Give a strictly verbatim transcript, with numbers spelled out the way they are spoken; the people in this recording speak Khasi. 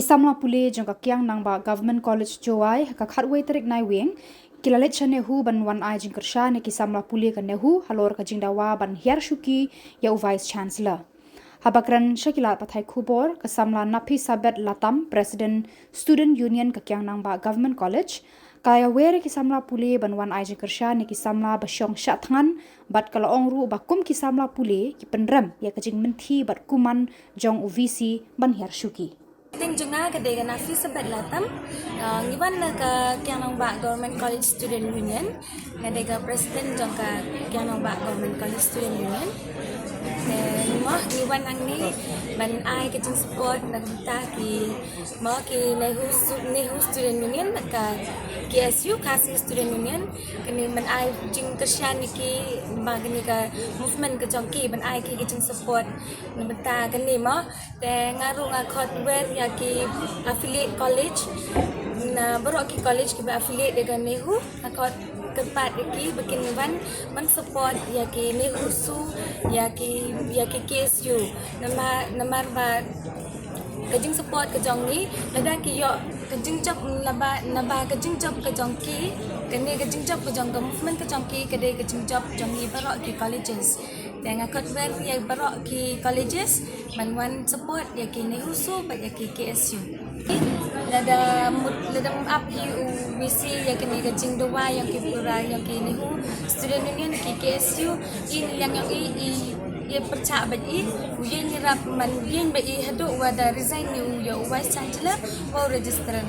Ki samla pule jong ka Kiang Nangbah Government College Jowai ha ka khatwei tarik Naiwieng ki la leit sha NEHU ban wan ai jingkyrshan ïa ki samla pule ka NEHU halor ka jingdawa ban hiar shuki ïa u Vice Chancellor. Haba kren sha ki lad pathai khubor, ka samla Naphisabeth Latam, President Student Union ka Kiang Nangbah Government College, ka la ïawer ïa ki samla pule ban wan ai jingkyrshan ïa ki samla ba shong shah thngan, bad ka la ong ruh ba kum ki samla pule ki pynrem ïa ka jingmynthi bad kumman jong u VC ban hiar shuki. Ting jong nga ka dei ka Naphisabeth Latam. Ah, ngi wan na ka Kiang Nangbah Government College Student Union. Nga dei ka President jong ka Kiang Nangbah Government College Student Union. Te mo ngi wan hangne ban ai ka jingsupport na ka bynta ki mo ki NEHU stu-, NEHU Student Union, ka KSU, Khasi Student Union. Kane ban ai jingkyrshan ïa ki ba kane ka movement ka jong ki, ban ai ki ka jingsupport na ka bynta kane mo. Te nga ruh nga khot wer ïa ki affiliate college, na baroh ki college kiba affiliate ïa ka NEHU, nga khot kyrpad ïa ki ba kin wan ban support ïa ki NEHUSU, ïa ki, ïa ki KSU. Namar, namar ba ka jingsupport ka jong ngi, lada ki ïoh ka jingjop, naba, naba ka jingjop ka jong ki, kane ka jingjop ka jong ka movement ka jong ki, ka dei ka jingjop jong ngi baroh ki colleges. Te nga khot wer ïa baroh ki colleges ban wan support ïa ki NEHUSU bad ïa ki KSU. Lada mut, lada mut ap ïa u VC ïa kane ka jingdawa jong ki pura jong ki NEHU Student Union, ki KSU, i liang jong i, i, i pyrchah bad i, u ïeng ïarap man ïeng bad i haduh wa da resign ïa u, ïa u Vice Chancellor wa u Registrar.